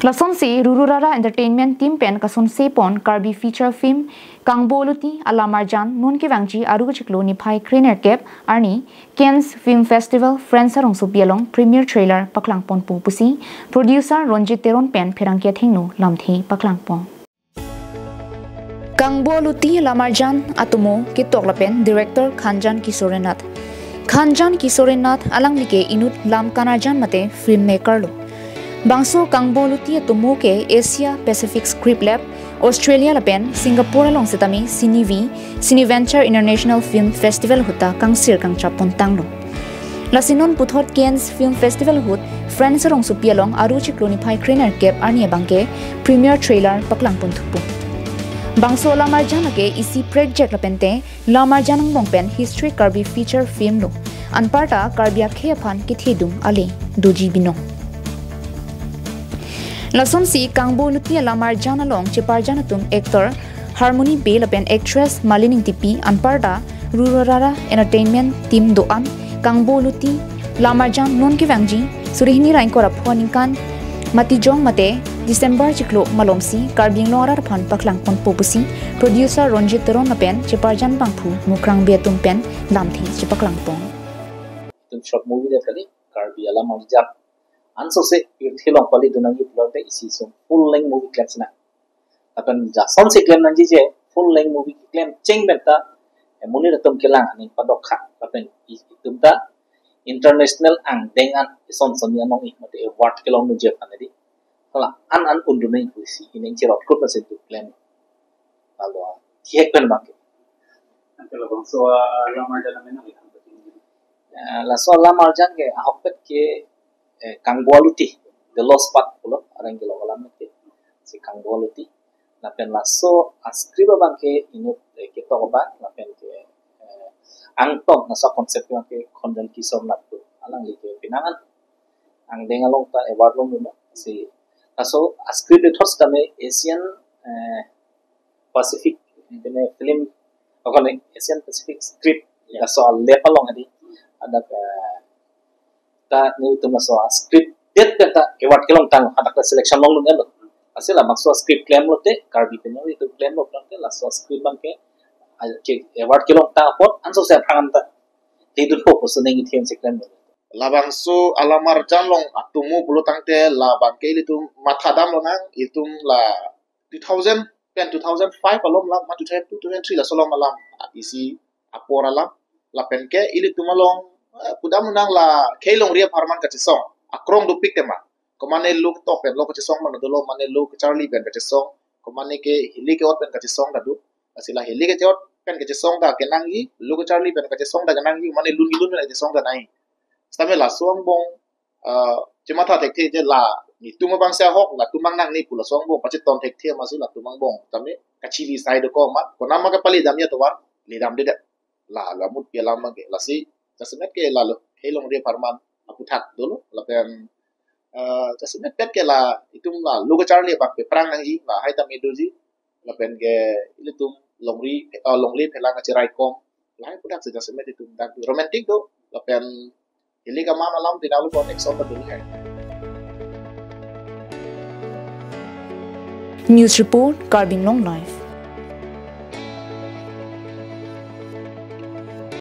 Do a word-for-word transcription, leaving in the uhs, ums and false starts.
Lasonsi Ruru Rara Entertainment Team pen kasonsepon Karbi feature film Kangbo Aluti Alamarjan non kevangji aru kachiklo niphai krenerkep arni Cannes Film Festival France arongsopi along premiere trailer paklangponpo pusi producer Ronjit Teron pen pherangke athengno lamthe paklangpon. Kangbo Aluti Alamarjan atomo ketok lapen director Khanjan Kishore Nath. Khanjan Kishore Nath alangli ke inut lam kanarjan mate filmmaker lo. Bangso Kangbo Aluti atomo ke Asia Pacific Script Lab, Australia lapen Singapore along setame Cinevi, Cineventure International Film Festival ahut ta kangsir kangchappontanglo. Lasi non puthot Cannes Film Festival ahut France arongsopi along aru chiklo niphai krenerkep arni abangke premiere trailer paklangponthupo. Bangso Alamarjan ake isi prekjak lapente Alamarjan angbong pen historic Karbi feature film lo. Anparta Karbi akhei aphan kethedung ale doji binong. Lasonsi Kangbo Aluti Alamarjan along cheparjan atum actor Harmony Bey lapen actress Malin Ingtipi anparta Ruru Rara Entertainment Team do-an Kangbo Aluti Alamarjan non kevangji suri hini ra ingkoi ra pho aningkan Matijong mate December chiklo malomsi Karbi Anglong arat aphan paklangponpo pusi producer Ronjit Teron lapen cheparjan bangphu Mukrang Bey atum pen lamthe chepaklangpon. Itum short movie det kali, Karbi Alamarjan. Ansose pirthe along pali dunangji pulote isi sum full length movie klem sinang. Lapen jasonsi klem nangji je full length movie klem cheng pen ta, eh, monit atum kelang aning padokha. Lapen i-, itum ta international angdeng an ison sonni anong-i mate award kelongdunji aphan edi. Hala an an undunang pusi ining cherot kut masi itum klem. Lalo thihek pen bangke. Ante labangso, ah, Alamarjan amen nang ikan betul. Ah, laso Alamarjan ke ahokpet ke, eh, Kangbo Aluti, The Lost Path pulo, areng kelok alam ke. Si Kangbo Aluti. Lapen laso a-script abangke inut, eh, ketok abang, lapen ke, eh, angtong laso concept abangke Khanjan Kishore Nath pu. Alangli ke penang an angdeng along ta award longdunlo. Si laso a-script le thot setame Asian, eh, Pacific, pine film, okone Asian Pacific script, ya, laso a-lab along edi. Hadak, eh, ta netum laso a-script det pen ta award kelongtang, hadak ta selection longdunlo. Lasi labangso a-script klem lote, Karbi pen netum klemlo pulote, laso a-script abangke, ah, ke award kelongtang apot, ansose aphrang an ta ledunpo pusi ning ithem si klemlo. Labangso Alamarjan along atomo pulo tangte labangke ilitum mathadam lonang, itum la two thousand pen two thousand five along la ma two thousand two, two thousand three laso along alam, ah, isi apor alam. Lapen ke ilitum along, eh, pudam lonang la khei longri apharman kachesong akrong dopik tema. Komane lo ketok pen lo kachesong mane dolo, mane lo kecharli pen kachesong, komane ke hili ke-ot pen kachesong ta do. Lasi la hili ke-ot pen kachesong ta kenangji, lo kecharli pen kachesong ta kenangji, mane lun kelun pen kachesong ta nai. Setame laso angbong, ah, chematha thekthe je la netum abangsi ahok, latum abang nangne pu laso angbong pacheton thekthe masi latum angbong tame kachili sai dokok ma, konat ma kepali damji atovar, le damdedet. La, la mut pi alam abangke, lasi jasemet ke lalo khei longri apharman aputhak dolo, lapen, ah, jasemet pet ke la itum la lo kecharli abangke prang nangji, lahai tame doji, lapen ke ilitum longri, ah, longle phelang achirai kom, lahai aputhak si jasemet itum dak romantic do, lapen hili kaman alam tinalo kon action ta dolo hai. News report, Karbi Anglong Live.